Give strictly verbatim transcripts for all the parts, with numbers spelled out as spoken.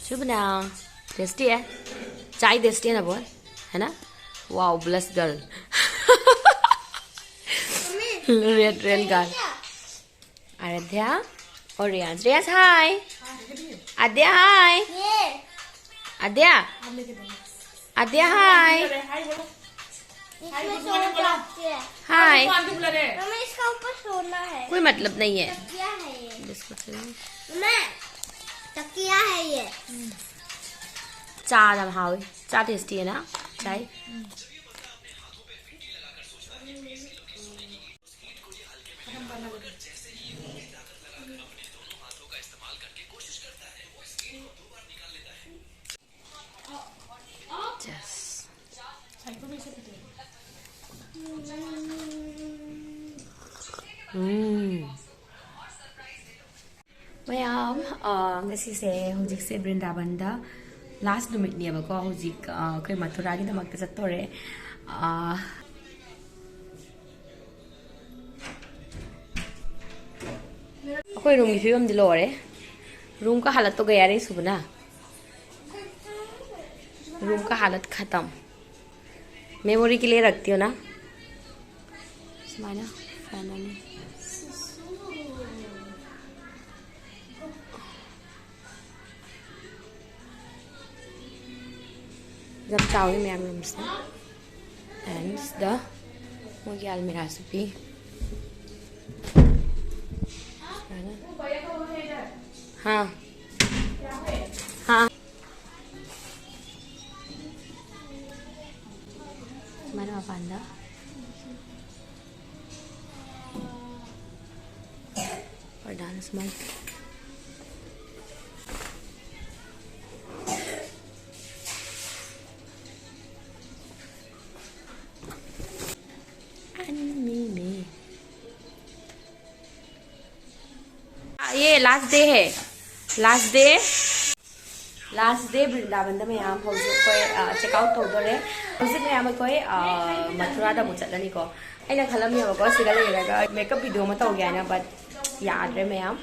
शुभ ना। टेस्टी है। चाय टेस्टी है ना बहुत, है ना? Wow, blush girl. Red red girl. Aaradhya और रियांश। रियांश, हाय। आद्या, हाय। आद्या। आद्या, हाय। इसमें सो जाती है। हाय। मम्मी, इसका ऊपर सोना है। कोई मतलब नहीं है। तकिया है ये। बिस्कुट से। मैं, तकिया है ये। चाय हम हावे। चाय टेस्टी है ना? चाय। Yes. ꯎꯝ꯫ ꯃꯌꯥꯝ, ꯑ, ꯉꯁꯤꯁꯦ, ꯍꯧꯖꯤꯛꯁꯦ ꯕ꯭ꯔꯤꯟꯗꯥꯕꯟꯗ ꯂꯥꯁ ꯅꯨꯃꯤꯠꯅꯦꯕꯀꯣ꯫ ꯍꯧꯖꯤꯛ, ꯑ, ꯑꯩꯈꯣꯏ ꯃꯊꯨꯔꯥꯒꯤꯗꯃꯛꯇ ꯆꯠꯇꯣꯔꯦ꯫ ꯑ, ꯑꯩꯈꯣꯏ ꯔꯨꯝꯒꯤ ꯐꯤꯕꯝꯗꯤ ꯂꯣꯏꯔꯦ꯫ ꯔꯨꯝ ꯀ ꯍꯥꯂꯠ ꯇꯣ ꯒꯌꯥ ꯔꯦ ꯁꯨꯕꯅ꯫ ꯔꯨꯝ ꯀ ꯍꯥꯂꯠ ꯈꯇꯝ꯫ ꯃꯦꯃꯣꯔꯤ ꯀꯤ ꯂꯤꯌꯦ ꯔꯈꯇꯤ ꯍꯣ ꯅꯥ꯫ ꯁꯨꯃꯥꯏꯅ ꯐꯦꯟ ꯑꯅꯤ꯫ ꯌꯥꯝ ꯆꯥꯎꯋꯤ ꯃꯌꯥꯝ ꯔꯨꯝꯁꯦ꯫ And ꯁꯤꯗ ꯃꯣꯏꯒꯤ ꯑꯜꯃꯤꯔꯥꯁꯨ ꯄꯤ꯫ ꯁꯨꯃꯥꯏꯅ꯫ ꯍꯥ꯫ ꯍꯥ꯫ ꯁꯨꯃꯥꯏꯅ ꯃꯄꯥꯟꯗ꯫ ꯄꯔꯗꯥꯅ ꯁꯨꯃꯥꯏꯅ꯫ ꯑꯅꯤ ꯃꯤ꯫ ये लास्ट डे है, लास्ट डे, लास्ट डे ꯕ꯭ꯔꯤꯟꯗꯥꯕꯟꯗ ꯃꯌꯥꯝ꯫ ꯍꯧꯖꯤꯛ ꯑꯩꯈꯣꯏ, ꯑ, ꯆꯦꯛ ꯑꯥꯎꯠ ꯇꯧꯗꯣꯔꯦ꯫ ꯍꯧꯖꯤꯛ ꯃꯌꯥꯝ ꯑꯩꯈꯣꯏ, ꯑ, ꯃꯊꯨꯔꯥꯗ ꯑꯃꯨꯛ ꯆꯠꯂꯅꯤꯀꯣ꯫ ꯑꯩꯅ ꯈꯜꯂꯝꯃꯦꯕꯀꯣ ꯁꯤꯗ ꯂꯩꯔꯒ ꯃꯦꯀꯞ ꯚꯤꯗꯤꯑꯣ ꯑꯃ ꯇꯧꯒꯦ ꯍꯥꯏꯅ, but ꯌꯥꯗ꯭ꯔꯦ ꯃꯌꯥꯝ꯫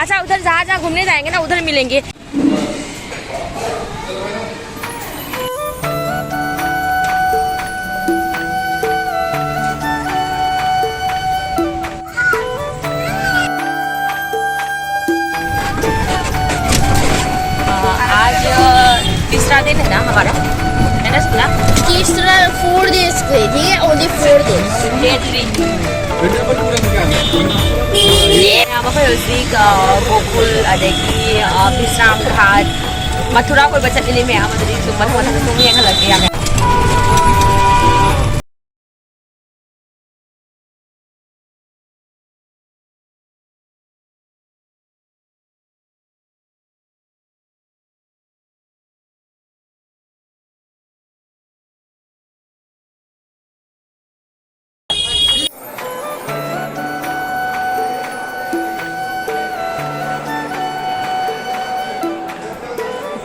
अच्छा, उधर जहाँ जहाँ घूमने जाएंगे ना, उधर मिलेंगे। आज तीसरा दिन है ना हमारा, है ना सुना? तीसरा, four days गए थे, only four days. Day three. ꯑꯩꯈꯣꯏ ꯍꯧꯖꯤꯛ ꯒꯣꯀꯨꯜ, ꯑꯗꯒꯤ ꯕꯤꯁ꯭ꯔꯥꯝ ꯘꯥꯠ, ꯃꯊꯨꯔꯥ ꯀꯣꯏꯕ ꯆꯠꯂꯤꯅꯤ ꯃꯌꯥꯝ꯫ ꯑꯗꯨꯗꯤ ꯁꯨꯝ ꯃꯊꯪ ꯃꯊꯪ ꯁꯨꯝ ꯌꯦꯡꯍꯜꯂꯛꯀꯦ ꯌꯥꯝ꯫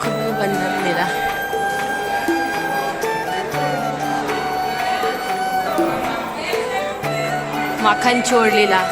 ꯈꯨꯜ ꯕꯟꯗꯟ ꯂꯤꯂꯥ꯫ ꯃꯥꯈꯟ ꯆꯣꯔ ꯂꯤꯂꯥ꯫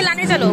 जाने चलो।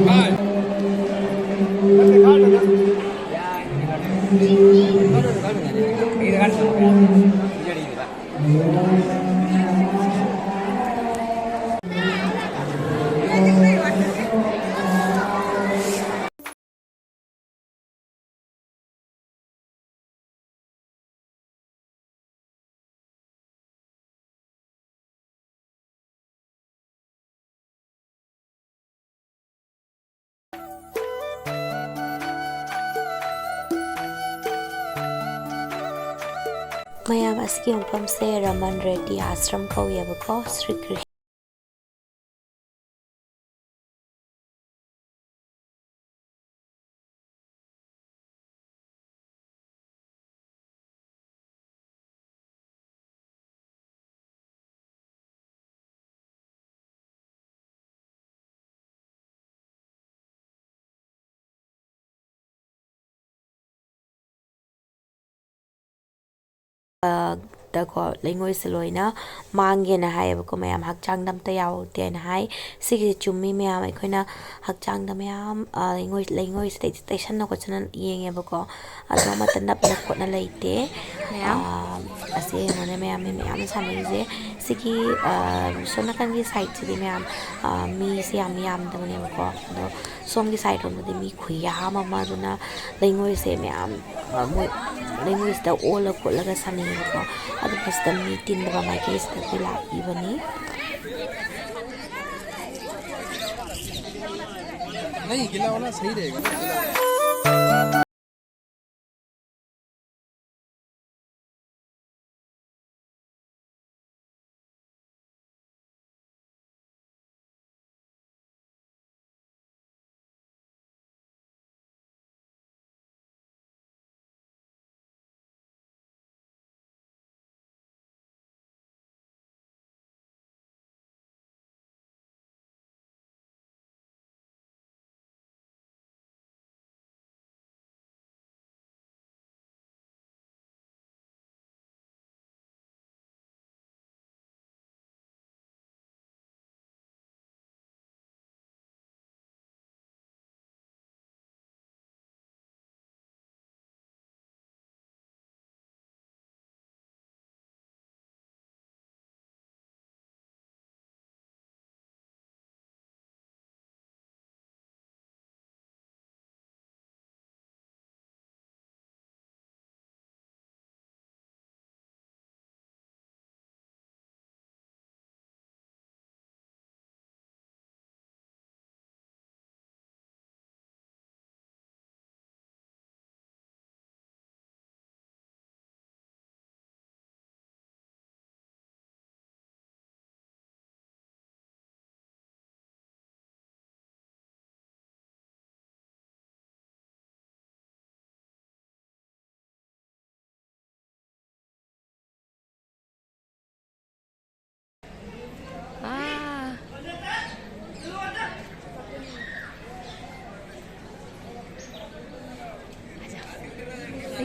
ꯃꯌꯥꯝ, ꯑꯁꯤꯒꯤ ꯃꯐꯝꯁꯦ ꯔꯃꯟ ꯔꯦꯗꯤ ꯑꯥꯁ꯭ꯔꯝ ꯀꯧꯋꯦꯕꯀꯣ꯫ ꯁ꯭ꯔꯤ ꯀ꯭ꯔꯤꯁ ꯗꯀꯣ, ꯂꯩꯉꯣꯏꯁꯦ ꯂꯣꯏꯅ ꯃꯥꯡꯒꯦꯅ ꯍꯥꯏꯌꯦꯕꯀꯣ ꯃꯌꯥꯝ, ꯍꯛꯆꯥꯡꯗ ꯑꯝꯇ ꯌꯥꯎꯗꯦꯅ ꯍꯥꯏ꯫ ꯁꯤꯒꯤꯁꯦ ꯆꯨꯝꯃꯤ ꯃꯌꯥꯝ, ꯑꯩꯈꯣꯏꯅ ꯍꯛꯆꯥꯡꯗ ꯃꯌꯥꯝ, ꯑ, ꯂꯩꯉꯣꯏ, ꯂꯩꯉꯣꯏꯁꯦ ꯇꯩ-, ꯇꯩꯁꯟꯅ ꯈꯣꯠꯆꯟꯅ ꯌꯦꯡꯉꯦꯕꯀꯣ, ꯑꯗꯣ ꯑꯃꯠꯇ ꯅꯞꯅ ꯈꯣꯠꯅ ꯂꯩꯇꯦ꯫ ꯃꯌꯥꯝ꯫ ꯑ, ꯑꯁꯤ ꯌꯦꯡꯉꯣꯅꯦ ꯃꯌꯥꯝ, ꯃꯤ ꯃꯌꯥꯝ ꯁꯥꯟꯅꯔꯤꯁꯦ꯫ ꯁꯤꯒꯤ, ꯑ, ꯁꯣꯝ ꯅꯥꯀꯟꯒꯤ ꯁꯥꯏꯠꯁꯤꯗꯤ ꯃꯌꯥꯝ, ꯑ, ꯃꯤꯁꯦ ꯌꯥꯝ ꯌꯥꯝꯗꯕꯅꯦꯕꯀꯣ, ꯑꯗꯣ ꯁꯣꯝꯒꯤ ꯁꯥꯏꯠ ꯔꯣꯝꯗꯗꯤ ꯃꯤ ꯈꯨꯌꯥꯝ ꯑꯃ, ꯑꯗꯨꯅ ꯂꯩꯉꯣꯏꯁꯦ ꯃꯌꯥꯝ, ꯑ, ꯃꯣꯏ ꯂꯩꯉꯣꯏꯁꯤꯗ ꯑꯣꯜꯂ ꯈꯣꯠꯂꯒ ꯁꯥꯟꯅꯩꯌꯦꯕꯀꯣ꯫ ꯑꯗꯨꯒ ꯁꯤꯗ ꯃꯤ ꯇꯤꯟꯗꯕ ꯃꯥꯏꯀꯩꯁꯤꯗꯒꯤ ꯂꯥꯛꯏꯕꯅꯤ꯫ नहीं, गिला वाला सही रहेगा ना, गिला वाला।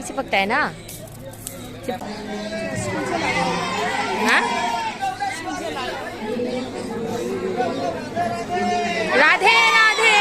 चिपकता है ना। हाँ? राधे राधे।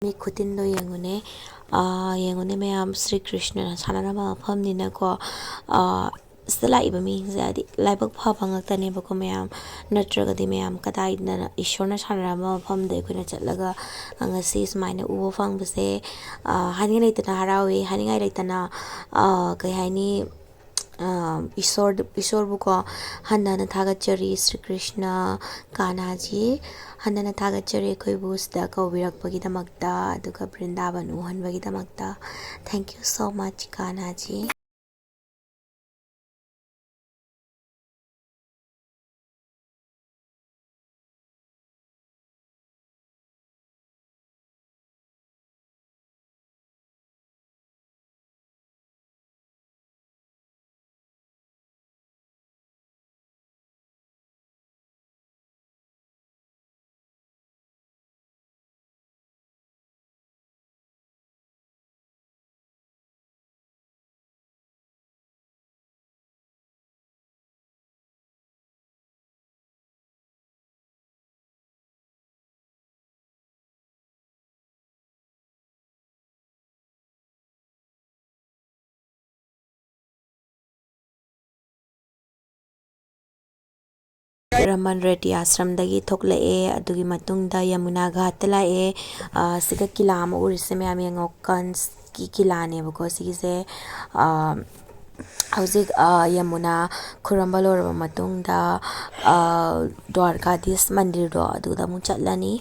ꯃꯤ ꯈꯨꯇꯤꯟꯗꯣ ꯌꯦꯡꯉꯨꯅꯦ꯫ ꯑꯥ, ꯌꯦꯡꯉꯨꯅꯦ ꯃꯌꯥꯝ, ꯁ꯭ꯔꯤ ꯀ꯭ꯔꯤꯁꯅꯅ ꯁꯥꯟꯅꯔꯝꯕ ꯃꯐꯝꯅꯤꯅꯀꯣ꯫ ꯑꯥ, ꯁꯤꯗ ꯂꯥꯛꯏꯕ ꯃꯤꯁꯤꯡꯁꯦ ꯍꯥꯏꯗꯤ ꯂꯥꯏꯕꯛ ꯐꯕ ꯉꯥꯛꯇꯅꯦꯕꯀꯣ ꯃꯌꯥꯝ꯫ ꯅꯠꯇ꯭ꯔꯒꯗꯤ ꯃꯌꯥꯝ ꯀꯗꯥꯏꯗꯅ ꯏꯁꯣꯔꯅ ꯁꯥꯟꯅꯔꯝꯕ ꯃꯐꯝꯗ ꯑꯩꯈꯣꯏꯅ ꯆꯠꯂꯒ ꯉꯁꯤ ꯁꯨꯃꯥꯏꯅ ꯎꯕ ꯐꯪꯕꯁꯦ, ꯑꯥ, ꯍꯥꯏꯅꯤꯡꯉꯥꯏ ꯂꯩꯇꯅ ꯍꯔꯥꯎꯏ, ꯍꯥꯏꯅꯤꯡꯉꯥꯏ ꯂꯩꯇꯅ, ꯑꯥ, ꯀꯩ ꯍꯥꯏꯅꯤ, ꯑꯥ, ꯏꯁꯣꯔ, ꯏꯁꯣꯔꯕꯨꯀꯣ ꯍꯟꯅ ꯍꯟꯅ ꯊꯥꯒꯠꯆꯔꯤ꯫ ꯁ꯭ꯔꯤ ꯀ꯭ꯔꯤꯁꯅ, ꯀꯥꯟꯍꯥꯖꯤ, ꯍꯟꯅ ꯍꯟꯅ ꯊꯥꯒꯠꯆꯔꯤ ꯑꯩꯈꯣꯏꯕꯨ ꯁꯤꯗ ꯀꯧꯕꯤꯔꯛꯄꯒꯤꯗꯃꯛꯇ, ꯑꯗꯨꯒ ꯕ꯭ꯔꯤꯟꯗꯥꯕꯟ ꯎꯍꯟꯕꯒꯤꯗꯃꯛꯇ꯫ Thank you so much, ꯀꯥꯟꯍꯥꯖꯤ꯫ ꯔꯃꯟ ꯔꯦꯗꯤ ꯑꯥꯁ꯭ꯔꯝꯗꯒꯤ ꯊꯣꯛꯂꯛꯑꯦ꯫ ꯑꯗꯨꯒꯤ ꯃꯇꯨꯡꯗ ꯌꯃꯨꯅꯥ ꯘꯥꯠꯇ ꯂꯥꯛꯑꯦ꯫ ꯑꯥ, ꯁꯤꯒ ꯀꯤꯂꯥ ꯑꯃ ꯎꯔꯤꯁꯦ ꯃꯌꯥꯝ ꯌꯦꯡꯉꯣ, ꯀꯟꯁꯀꯤ ꯀꯤꯂꯥꯅꯦꯕꯀꯣ ꯁꯤꯒꯤꯁꯦ꯫ ꯑꯥ, ꯍꯧꯖꯤꯛ, ꯑꯥ, ꯌꯃꯨꯅꯥ ꯈꯨꯔꯨꯝꯕ ꯂꯣꯏꯔꯕ ꯃꯇꯨꯡꯗ, ꯑꯥ, ꯗ꯭ꯋꯥꯔꯀꯥꯙꯤꯁ ꯃꯟꯗꯤꯔꯗꯣ ꯑꯗꯨꯗ ꯑꯃꯨꯛ ꯆꯠꯂꯅꯤ꯫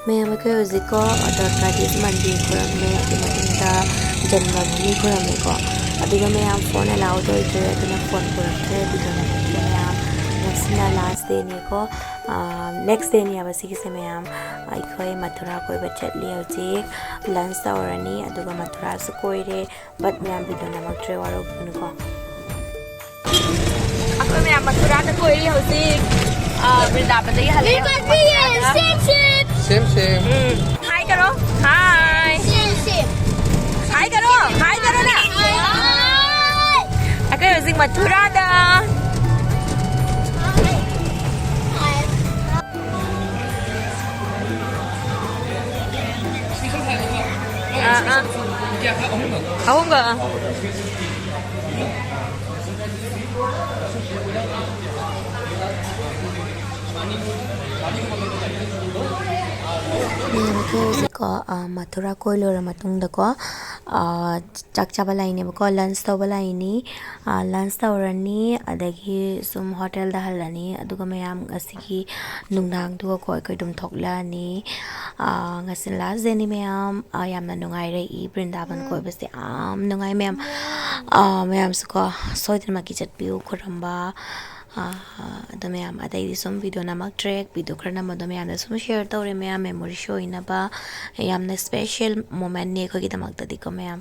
ꯃꯌꯥꯝ ꯑꯩꯈꯣꯏ ꯍꯧꯖꯤꯛꯀꯣ ꯗ꯭ꯋꯥꯔꯀꯥꯙꯤꯁ ꯃꯟꯗꯤꯔ ꯈꯨꯔꯨꯝꯃꯦ, ꯑꯗꯨ ꯃꯇꯨꯡꯗ ꯖꯟꯃꯚꯨꯃꯤ ꯈꯨꯔꯨꯝꯃꯦꯀꯣ꯫ ꯑꯗꯨꯒ ꯃꯌꯥꯝ ꯐꯣꯟ ꯑꯦꯂꯥꯎꯗ ꯑꯣꯏꯗ꯭ꯔꯦ, ꯑꯗꯨꯅ ꯐꯣꯟ ꯄꯨꯔꯛꯇ꯭ꯔꯦ꯫ ꯑꯗꯨꯒ ꯃꯌꯥꯝ ꯉꯁꯤꯅ ꯂꯥꯁ ꯗꯦꯅꯤꯀꯣ, ꯅꯦꯛꯁ ꯗꯦꯅꯤ ꯍꯥꯏꯕ ꯁꯤꯒꯤꯁꯦ ꯃꯌꯥꯝ꯫ ꯑꯩꯈꯣꯏ ꯃꯊꯨꯔꯥ ꯀꯣꯏꯕ ꯆꯠꯂꯤ ꯍꯧꯖꯤꯛ꯫ ꯂꯟꯁ ꯇꯧꯔꯅꯤ, ꯑꯗꯨꯒ ꯃꯊꯨꯔꯥꯁꯨ ꯀꯣꯏꯔꯦ꯫ ꯕꯠ ꯃꯌꯥꯝ ꯚꯤꯗꯤꯑꯣ ꯅꯝꯃꯛꯇ꯭ꯔꯦ, ꯋꯥꯔꯧꯕꯤꯒꯅꯨꯀꯣ꯫ ꯑꯩꯈꯣꯏ ꯃꯌꯥꯝ ꯃꯊꯨꯔꯥꯗ ꯀꯣꯏꯔꯤ ꯍꯧꯖꯤꯛ꯫ ꯑ, ꯕ꯭ꯔꯤꯟꯗꯥꯕꯟꯗꯒꯤ ꯍꯜꯂꯛꯑꯦ ꯍꯧꯖꯤꯛ ꯃꯊꯨꯔꯥꯗ꯫ Same, same. ꯎꯝ꯫ Hi ꯀꯔꯣ꯫ Hi꯫ Same, same. Hi ꯀꯔꯣ꯫ Hi ꯀꯔꯣ ꯅꯪ꯫ Hi. ꯑꯩꯈꯣꯏ ꯍꯧꯖꯤꯛ ꯃꯊꯨꯔꯥꯗ꯫ Hi. Hi. ꯑꯍꯨꯝꯒ꯫ ꯃꯌꯥꯝ, ꯑꯩꯈꯣꯏ ꯍꯧꯖꯤꯛꯀꯣ, ꯑ, ꯃꯊꯨꯔꯥ ꯀꯣꯏ ꯂꯣꯏꯔ ꯃꯇꯨꯡꯗꯀꯣ, ꯑ, ꯆꯥꯛ ꯆꯥꯕ ꯂꯥꯛꯏꯅꯦꯕꯀꯣ, lunch ꯇꯧꯕ ꯂꯥꯛꯏꯅꯤ꯫ ꯑ, lunch ꯇꯧꯔꯅꯤ, ꯑꯗꯒꯤ ꯁꯨꯝ ꯍꯣꯇꯦꯜꯗ ꯍꯜꯂꯅꯤ꯫ ꯑꯗꯨꯒ ꯃꯌꯥꯝ, ꯉꯁꯤꯒꯤ ꯅꯨꯡꯗꯥꯡꯗꯨꯒꯀꯣ ꯑꯩꯈꯣꯏ ꯑꯗꯨꯝ ꯊꯣꯛꯂꯛꯑꯅꯤ꯫ ꯑ, ꯉꯁꯤ last dayꯅꯤ ꯃꯌꯥꯝ꯫ ꯑ, ꯌꯥꯝꯅ ꯅꯨꯡꯉꯥꯏꯔꯛꯏ ꯕ꯭ꯔꯤꯟꯗꯥꯕꯟ ꯀꯣꯏꯕꯁꯦ, ꯌꯥꯝ ꯅꯨꯡꯉꯥꯏ ꯃꯌꯥꯝ꯫ ꯑ, ꯃꯌꯥꯝꯁꯨꯀꯣ ꯁꯣꯏꯗꯅꯃꯛꯀꯤ ꯆꯠꯄꯤꯌꯨ, ꯈꯨꯔꯨꯝꯕ꯫ ꯑ, ꯑꯗꯣ ꯃꯌꯥꯝ, ꯑꯇꯩꯗꯤ ꯁꯨꯝ video ꯅꯝꯃꯛꯇ꯭ꯔꯦ꯫ Video ꯈꯔ ꯅꯝꯕꯗꯣ ꯃꯌꯥꯝꯗ ꯁꯨꯝ share ꯇꯧꯔꯦ, ꯃꯌꯥꯝ memoryꯁꯨ ꯑꯣꯏꯅꯕ꯫ ꯌꯥꯝꯅ special momentꯅꯤ ꯑꯩꯈꯣꯏꯒꯤꯗꯃꯛꯇꯗꯤꯀꯣ ꯃꯌꯥꯝ꯫